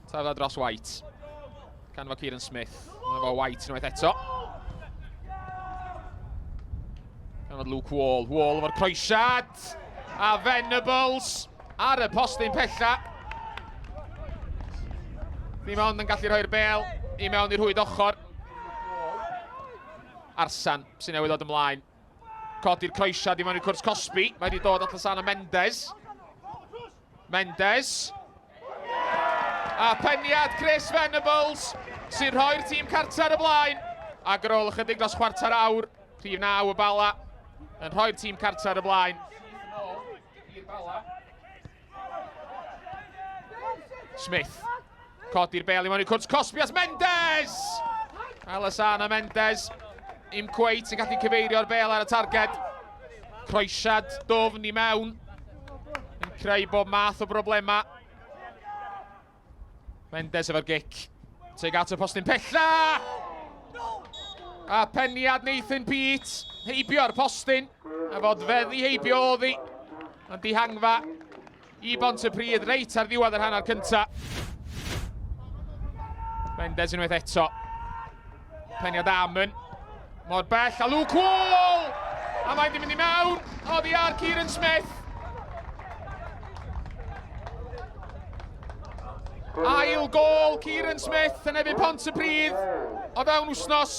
Tafla dros White. Canfo Kieran Smith. Mae fo White unwaith eto. Canfod Luke Wall. Wall efo'r croesiad. A Venables ar y postyn pella. Ddim ond yn gallu rhoi'r bel i mewn i'r rhwyd ochr. Arsan sy'n newydd ddod ymlaen. Codi'r croesiad i mewn i'r cwrs cosbi. Mae wedi dod at Lasana Mendes. Mendes. A peniad Chris Venables sy'n rhoi'r tîm carter y blaen. Ac ar ôl ychydig dros chwarter awr, rhif 9 y Bala yn rhoi'r tîm carter y blaen. Smith. Codi'r bel i mewn i cwrt cosbi at Mendes! Alessana Mendes. Im cweit yn gallu cyfeirio'r bel ar y targed. Croesiad dwfn i mewn. Yn creu bob math o broblemau. Mendes efo'r gic. Tuag at y postyn pella! A peniad Nathan Peat. Heibio'r postyn. A fod feddi heibio oddi. Yn dihangfa i Bontypridd reit ar ddiwedd yr hanner cynta. Mendes unwaith eto. Peniad Amon. Mor bell a Luke Wall! A mae'n di mynd i mewn oddi ar Kieran Smith. Ail gol Kieran Smith yn ebyn Pontypridd o fewn wsnos.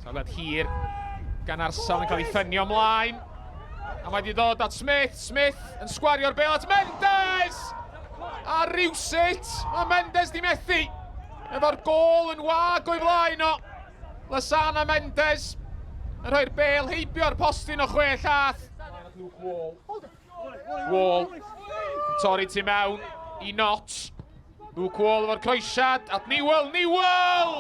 Tafliad hir gan Arsal yn cael ei ffynio ymlaen. A mae wedi dod at Smith. Smith yn sgwario'r bel at Mendes! A rywsut, mae Mendes di methu. Efo'r gol yn wag o'i flaen o. Lasana Mendes yn rhoi'r bel heibio'r postyn o chwe llath. Wall yn torri tu mewn i Knott. Luke Wall efo'r croesiad at Newell. Newell!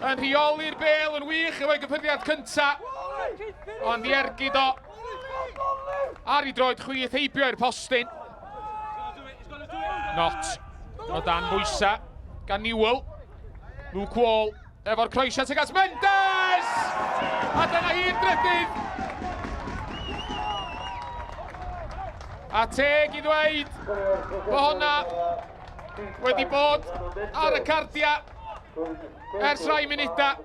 Yn rheoli'r bel yn wych efo'i gyffyrddiad cynta. Ond i ergyd o ar ei droed chwith heibio i'r postyn. Not o dan bwysa gan Newell. Luke Wall Efo'r croesiad tuag at Mendes! A dyna hi'r drydydd! A teg i ddweud bod honna wedi bod ar y cardiau ers rhai munudau.